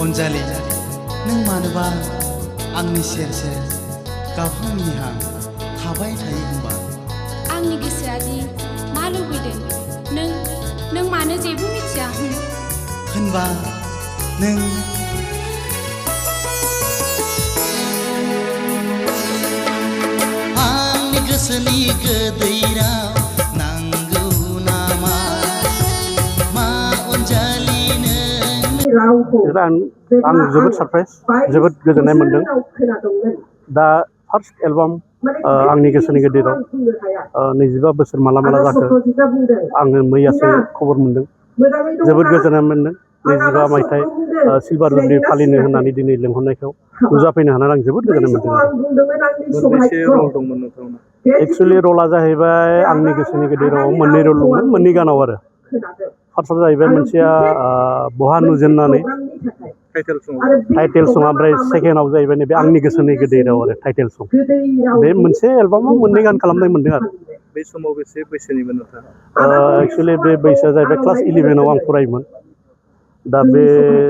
अनजालि नों मानोबा आंनि सेर सेर गावहां मिनिहां थाबाय थायो होनबा आंनि गोसोआदि मा लुबैदों नों मानो जेबो मिथिया होनबा नों आंनि गोसोनि गोदै राव नांगौ नामा मा अनजालि आं जोबोद सरप्राइज जोबोद गोजोननाय मोनदों दा फार्स्ट एलबाम आंनि गोसोनि गेदेराव 25 बोसोर माला माला जाखो आङो मैयासो खबर मोनदों जोबोद गोजोननाय मोनदों 25 मायथाइ सिलभार जुबलि फालिनो होननानै दिनै लिंहरनायखौ नुजाफैनो हानानै आं जोबोद गोजोननाय मोनदों एक्चुअली रला जाहैबाय आंनि गोसोनि गेदेराव मोननै रल दंमोन मोननै गानाव आरो फार्स्टआव जाहैबाय मोनसेया बहा नुजेननानै टाइटेल सं ओमफ्राय सेकेन्डआव जाहैबाय नैबे आंनि गोसोनि गेदेराव आरो टाइटेल सं बे मोनसे एलबामाव मोननै गान खालामनाय मोनदों आरो बे समाव बेसे बैसोनिमोन नोंथाङा एक्चुअली बे बैसोआ जाहैबाय क्लास 11आव आं फरायोमोन दा बे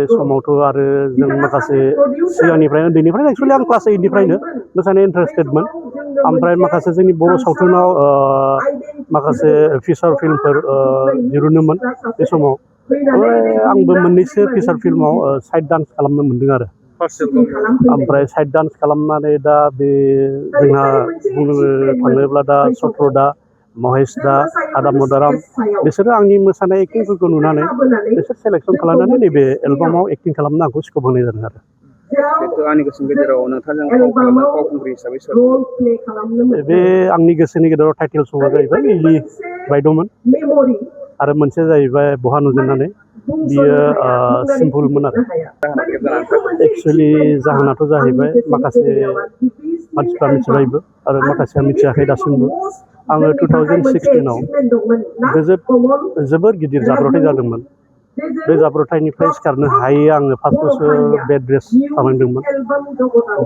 समावथ' आरो जों माखासे सिगांनिफ्राय उन्दैनिफ्राय एक्चुअली आं क्लास 8निफ्रायनो मोसानो इन्टारेस्टेडमोन ओमफ्राय माखासे जोंनि बर' सावथुनाव माखासे फिचार फिल्मफोर दिरुनोमोन बे समाव आंबो मोननैसो फिचार फिल्माव साइड डान्स खालामनो मोनदों आरो ओमफ्राय साइड डान्स खालामनानै दा बे जोंहा बुंनो थाङोब्ला दा सत्रदा महेश दा आदा मदाराम बिसोरो आंनि मोसानाय एक्टिंफोरखौ नुनानै बिसोर सेलेक्सन खालामनानै नैबे एलबामाव एक्टिं खालामनो आंखौ स्कप होनाय जादों आरो आंनि गोसोनि गेजेराव नोंथांजों फावखुंग्रि हिसाबै सोर बे आंनि गोसोनि गेजेराव टाइटेल सङा जाहैबाय लिलि बायद'मोन आरो मोनसे जाहैबाय बहा नुजेननानै बियो सिम्पोलमोन आरो एक्चुअली जाहोनाथ' जाहैबाय माखासे मानसिफ्रा मिथिबायबो आरो माखासेया मिथियाखै दासिमबो आङो 2016आव जोबोर गिदिर जाब्रबथाय जादोंमोन बे जाब्रबथायनिफ्राय सिखारनो हायै आङो 5 बोसोर बेड रेस्ट खालामदोंमोन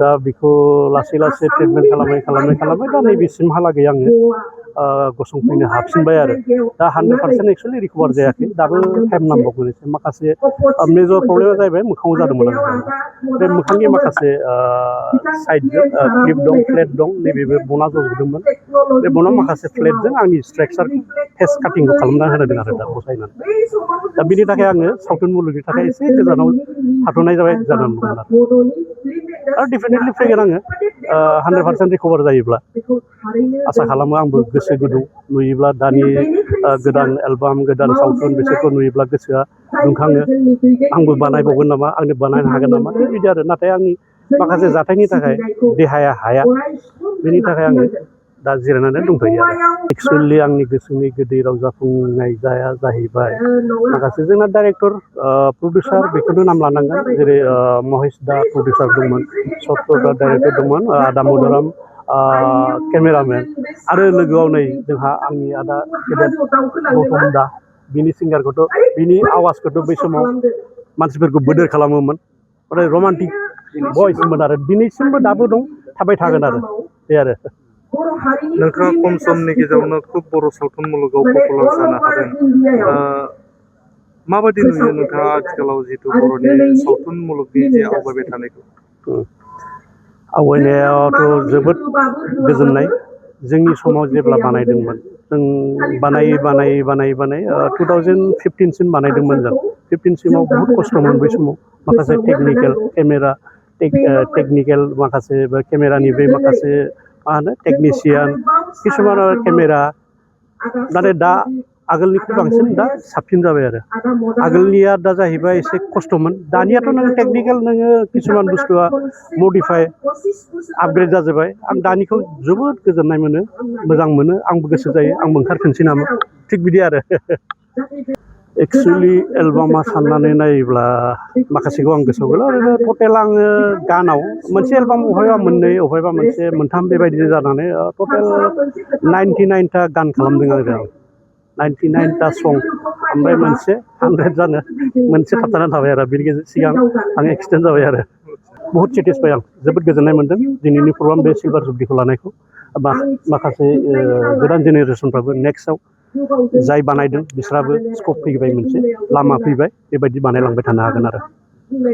दा बेखौ लासै लासै ट्रिटमेन्ट खालामै दा नैबेसिमहालागै आङो गसंफैनो हाफिनबाय आरो दा 100% एक्चुअलि रिकभार जायाखै दाबो टाइम नांबावगौ एसे माखासे मेजर प्रब्लेमा जाहैबाय मोखाङाव जादोंमोन आरो बे मोखांनि माखासे साइडजों क्लिप दं फ्लेट दं नैबेबो बना जजोबदोंमोन बे बनाव माखासे फ्लेटजों आंनि स्ट्राक्चार फेस काटिंखौ खालामना होदों आरो दा बसायनानै दा बिनि थाखाय आङो सावथुन मुलुगनि थाखाय एसे गोजानाव थाथ'नाय जानानै दंमोन आरो डेफिनेटलि फैगोन आङो 100% रिकभार जायोब्ला आसा खालामो आंबो गोसो गुदुं नुयोब्ला दानि गोदान एलबाम गोदान सावथुन बिसोरखौ नुयोब्ला गोसोआ दुंखाङो आंबो बानायबावगोन नामा आंनो बानायनो हागोन नामा बिदि आरो नाथाय आंनि माखासे जाथायनि थाखाय देहाया हाया बेनि थाखाय आङो दा जिरायनानै दंथ'यो आरो एक्चुअली आंनि गोसोनि गोदै राव जाफुंनाय जाहैबाय माखासे जोंना डाइरेक्टर प्रडिउसार बेखौनो नाम लानांगोन जेरै महेश दा प्रडिउसार दंमोन सत्रदा डाइरेक्टर दंमोन आदा मदाराम केमेरामेन आरो लोगोआव नै जोंहा आंनि आदा गेदेर गौतम दा बिनि सिंगारखौथ' बिनि आवाजखौथ' बै समाव मानसिफोरखौ बोदोर खालामोमोन ओमफ्राय रमान्टिक भइसमोन आरो दिनैसिमबो दाबो दं थाबाय थागोन आरो बे आरो नोंथाङा खम समनि गेजेरावनो खुब बर' सावथुन मुलुगाव पपुलार जानो हादों माबायदि नुयो नोंथाङा आथिखालाव जिहेतु बर'नि सावथुन मुलुगनि जे आवगायबाय थानायखौ आवगायनायावथ' जोबोद गोजोननाय जोंनि समाव जेब्ला बानायदोंमोन जों बानायै 2015सिम बानायदोंमोन जों 15सिमाव बहुद खस्थ'मोन बै समाव माखासे टेकनिकेल केमेरा टेकनिकेल माखासे केमेरानि बे माखासे मा होनो टेकनिशियान किसुमान केमेरा नाथाय दा आगोलनिख्रुइ बांसिन दा साबसिन जाबाय आरो आगोलनिया दा जाहैबाय एसे खस्थ'मोन दानियाथ' नों टेकनिकेल नोङो किसुमान बुस्थुआ मडिफाइ आपग्रेड जाजोब्बाय आं दानिखौ जोबोद गोजोननाय मोनो मोजां मोनो आंबो गोसो जायो आंबो ओंखारफिनसै नामा थिग बिदि आरो एक्चुअलि एलबामा साननानै नायोब्ला माखासेखौ आं गोसोआव गैला ओरैनो टटेल आङो गानाव मोनसे एलबाम अबेबा मोननै अबेबा मोनसे मोनथाम बेबायदि जानानै टटेल 99टा गान खालामदों आरो आं 99टा सं ओमफ्राय मोनसे 100 जानो मोनसे थाबथानानै थाबाय आरो बेनि गेजेर सिगां आं एक्सिडेन्ट जाबाय आरो बहुत सेटिसफाइ आं जोबोद गोजोननाय मोन्दों दिनैनि प्रग्राम बे सिलभार जुबलिखौ लानायखौ माखासे गोदान जेनेरेसनफ्राबो नेक्स्टआव जाय बानायदों बिसोराबो स्कप फैबाय मोनसे लामा फैबाय बेबायदि बानायलांबाय थानो हागोन आरो